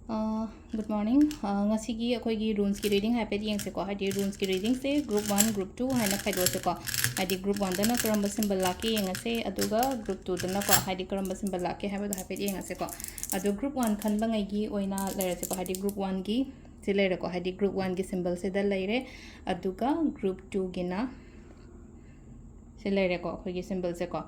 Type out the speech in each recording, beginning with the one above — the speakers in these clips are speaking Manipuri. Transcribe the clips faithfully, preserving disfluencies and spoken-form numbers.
Good morning. Ngasi ꯑꯩꯈꯣꯏꯒꯤ ꯔꯨꯟꯁꯀꯤ ꯔꯤꯗꯤꯡ ꯍꯥꯏꯐꯦꯠ ꯌꯦꯡꯁꯦꯀꯣ꯫ ꯍꯥꯏꯗꯤ ꯔꯨꯟꯁꯀꯤ ꯔꯤꯗꯤꯡꯁꯦ group one, group two ꯍꯥꯏꯅ ꯈꯥꯏꯗꯣꯛꯁꯦꯀꯣ꯫ ꯍꯥꯏꯗꯤ group one ꯗꯅ ꯀꯔꯝꯕ ꯁꯤꯝꯕꯜ ꯂꯥꯛꯀꯦ ꯌꯦꯡꯉꯁꯦ, ꯑꯗꯨꯒ group two ꯗꯅꯀꯣ, ꯍꯥꯏꯗꯤ ꯀꯔꯝꯕ ꯁꯤꯝꯕꯜ ꯂꯥꯛꯀꯦ ꯍꯥꯏꯕꯗꯣ ꯍꯥꯏꯐꯦꯠ ꯌꯦꯡꯉꯁꯦꯀꯣ꯫ ꯑꯗꯣ group one ꯈꯟꯕꯉꯩꯒꯤ ꯑꯣꯏꯅ ꯂꯩꯔꯁꯦꯀꯣ꯫ ꯍꯥꯏꯗꯤ group one ꯒꯤ ꯁꯤ ꯂꯩꯔꯦꯀꯣ꯫ ꯍꯥꯏꯗꯤ group one ꯒꯤ ꯁꯤꯝꯕꯜꯁꯤꯗ ꯂꯩꯔꯦ꯫ ꯑꯗꯨꯒ group two ꯒꯤꯅ ꯁꯤ ꯂꯩꯔꯦꯀꯣ, ꯑꯩꯈꯣꯏꯒꯤ ꯁꯤꯝꯕꯜꯁꯦꯀꯣ꯫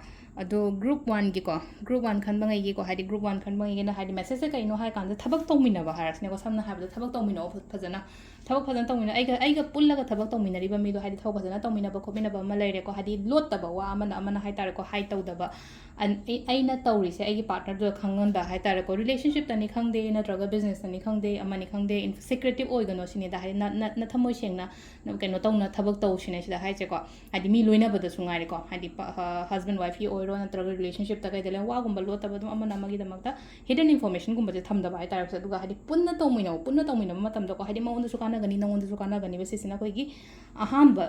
ꯑꯗꯣ group one ꯒꯤꯀꯣ, group one ꯈꯟꯕꯉꯩꯒꯤꯀꯣ, ꯍꯥꯏꯗꯤ group one ꯈꯟꯕꯉꯩꯒꯤꯅ ꯍꯥꯏꯗꯤ ꯃꯦꯁꯦꯖꯁꯦ ꯀꯩꯅꯣ ꯍꯥꯏ ꯀꯥꯟꯗ ꯊꯕꯛ ꯇꯧꯃꯤꯟꯅꯕ ꯍꯥꯏꯔꯁꯤꯅꯦꯀꯣ꯫ ꯁꯝꯅ ꯍꯥꯏꯔꯕꯗ ꯊꯕꯛ ꯇꯧꯃꯤꯟꯅꯧ ꯐ-, ꯐꯖꯅ꯫ ꯊꯕꯛ ꯐꯖꯅ ꯇꯧꯃꯤꯟꯅ-, ꯑꯩꯒ, ꯑꯩꯒ ꯄꯨꯜꯂꯒ ꯊꯕꯛ ꯇꯧꯃꯤꯟꯅꯔꯤꯕ ꯃꯤꯗꯣ ꯍꯥꯏꯗꯤ ꯊꯕꯛ ꯐꯖꯅ ꯇꯧꯃꯤꯟꯅꯕ ꯈꯣꯠꯃꯤꯟꯅꯕ ꯑꯃ ꯂꯩꯔꯦꯀꯣ꯫ ꯍꯥꯏꯗꯤ ꯂꯣꯠꯇꯕ ꯋꯥ ꯑꯃꯅ ꯑꯃꯅ ꯍꯥꯏ ꯇꯥꯔꯦꯀꯣ, ꯍꯥꯏ ꯇꯧꯗꯕ꯫ ꯑꯟ-, ꯑꯩ-, ꯑꯩꯅ ꯇꯧꯔꯤꯁꯦ ꯑꯩꯒꯤ ꯄꯥꯔꯠꯅꯔꯗꯨꯗ ꯈꯪꯍꯟꯕ ꯍꯥꯏ ꯇꯥꯔꯦꯀꯣ꯫ ꯔꯤꯂꯦꯁꯟꯁꯤꯞꯇꯅꯤ ꯈꯪꯗꯦ, ꯅꯠꯇ꯭ꯔꯒ ꯕꯤꯖꯤꯅꯦꯁꯇꯅꯤ ꯈꯪꯗꯦ, ꯑꯃꯅꯤ ꯈꯪꯗꯦ, ꯏꯟ-, ꯁꯤꯀ꯭ꯔꯦꯇꯤꯞ ꯑꯣꯏꯒꯅꯣ ꯁꯤꯅꯤꯗ꯫ ꯍꯥꯏꯗꯤ ꯅ-, ꯅ-, ꯅꯊꯝꯃꯣꯏ ꯁꯦꯡꯅ ꯅ-, ꯀꯩꯅꯣ ꯇꯧꯅ ꯊꯕꯛ ꯇꯧꯁꯤꯅꯦ ꯁꯤꯗ ꯍꯥꯏꯁꯦꯀꯣ꯫ ꯍꯥꯏꯗꯤ ꯃꯤ ꯂꯣꯏꯅꯕꯗꯁꯨ ꯉꯥꯏꯔꯦꯀꯣ꯫ ꯍꯥꯏꯗꯤ ꯄ-, ꯍ-, ꯍꯁꯕꯦꯟ ꯋꯥꯏꯐꯀꯤ ꯑꯣꯏꯔꯣ, ꯅꯠꯇ꯭ꯔꯒ ꯔꯤꯂꯦꯁꯟꯁꯤꯞꯇ ꯀꯩꯗ ꯂꯩ, ꯋꯥꯒꯨꯝꯕ ꯂꯣꯠꯇꯕ ꯑꯗꯨꯝ ꯑꯃꯅ ꯑꯃꯒꯤꯗꯃꯛꯇ ꯍꯤꯗꯟ ꯏꯟꯐꯣꯔꯃꯦꯁꯟꯒꯨꯝꯕꯁꯦ ꯊꯝꯗꯕ ꯍꯥꯏ ꯇꯥꯔꯦ꯫ ꯑꯗꯨꯒ ꯍꯥꯏꯗꯤ ꯄꯨꯟꯅ ꯇꯧꯃꯤꯟꯅꯧ, ꯄꯨꯟꯅ ꯇꯧꯃꯤꯟꯅꯕ ꯃꯇꯝꯗꯀꯣ, ꯍꯥꯏꯗꯤ ꯃꯉꯣꯟꯗꯁꯨ ꯀꯥꯟꯅꯒꯅꯤ, ꯅꯉꯣꯟꯗꯁꯨ ꯀꯥꯟꯅꯒꯅꯤꯕ꯫ ꯁꯤꯁꯤꯅ ꯑꯩꯈꯣꯏꯒꯤ ꯑꯍꯥꯟꯕ,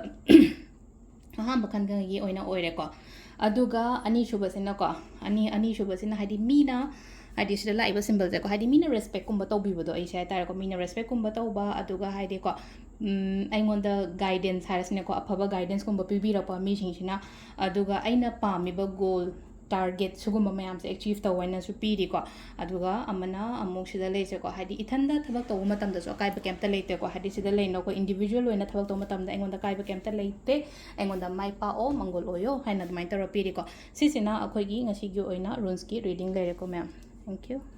ꯑꯍꯥꯟꯕ ꯈꯟꯕꯒꯤ ꯑꯣꯏꯅ ꯑꯣꯏꯔꯦꯀꯣ꯫ ꯑꯗꯨꯒ ꯑꯅꯤꯁꯨꯕꯁꯤꯅꯀꯣ, ꯑꯅꯤ-, ꯑꯅꯤꯁꯨꯕꯁꯤꯅ ꯍꯥꯏꯗꯤ ꯃꯤꯅ, ꯍꯥꯏꯗꯤ ꯁꯤꯗ ꯂꯥꯛꯏꯕ ꯁꯤꯝꯕꯜꯁꯦꯀꯣ, ꯍꯥꯏꯗꯤ ꯃꯤꯅ ꯔꯦꯁꯄꯦꯛꯀꯨꯝꯕ ꯇꯧꯕꯤꯕꯗꯣ ꯑꯩꯁꯦ ꯍꯥꯏ ꯇꯥꯔꯦꯀꯣ, ꯃꯤꯅ ꯔꯦꯁꯄꯦꯛꯀꯨꯝꯕ ꯇꯧꯕ, ꯑꯗꯨꯒ ꯍꯥꯏꯗꯤꯀꯣ, ꯎꯝ, ꯑꯩꯉꯣꯟꯗ ꯒꯥꯏꯗꯦꯟꯁ ꯍꯥꯏꯔꯁꯤꯅꯦꯀꯣ, ꯑꯐꯕ ꯒꯥꯏꯗꯦꯟꯁꯀꯨꯝꯕ ꯄꯤꯕꯤꯔꯛꯄ ꯃꯤꯁꯤꯡꯁꯤꯅ, ꯑꯗꯨꯒ ꯑꯩꯅ ꯄꯥꯝꯃꯤꯕ ꯒꯣꯜ, ꯇꯥꯔꯒꯦꯠ ꯁꯤꯒꯨꯝꯕ ꯃꯌꯥꯝꯁꯦ ꯑꯦꯆꯤꯞ ꯇꯧ ꯍꯥꯏꯅꯁꯨ ꯄꯤꯔꯤꯀꯣ꯫ ꯑꯗꯨꯒ ꯑꯃꯅ ꯑꯃꯨꯛ ꯁꯤꯗ ꯂꯩꯁꯦꯀꯣ, ꯍꯥꯏꯗꯤ ꯏꯊꯟꯗ ꯊꯕꯛ ꯇꯧꯕ ꯃꯇꯝꯗꯁꯨ ꯑꯀꯥꯏꯕ ꯀꯩꯝꯇ ꯂꯩꯇꯦꯀꯣ꯫ ꯍꯥꯏꯗꯤ ꯁꯤꯗ ꯂꯩꯅ ꯑꯩꯈꯣꯏ ꯏꯟꯗꯤꯕꯤꯖꯨꯋꯦꯜ ꯑꯣꯏꯅ ꯊꯕꯛ ꯇꯧꯕ ꯃꯇꯝꯗ ꯑꯩꯉꯣꯟꯗ ꯑꯀꯥꯏꯕ ꯀꯩꯝꯇ ꯂꯩꯇꯦ, ꯑꯩꯉꯣꯟꯗ ꯃꯥꯏ ꯄꯥꯛꯑꯣ, ꯃꯪꯒꯣꯜ ꯑꯣꯏꯌꯣ ꯍꯥꯏꯅ ꯑꯗꯨꯃꯥꯏꯅ ꯇꯧꯔ ꯄꯤꯔꯤꯀꯣ꯫ ꯁꯤꯁꯤꯅ ꯑꯩꯈꯣꯏꯒꯤ ꯉꯁꯤꯒꯤ ꯑꯣꯏꯅ ꯔꯨꯟꯁꯀꯤ ꯔꯤꯗꯤꯡ ꯂꯩꯔꯦꯀꯣ ꯃꯌꯥꯝ꯫ Thank you.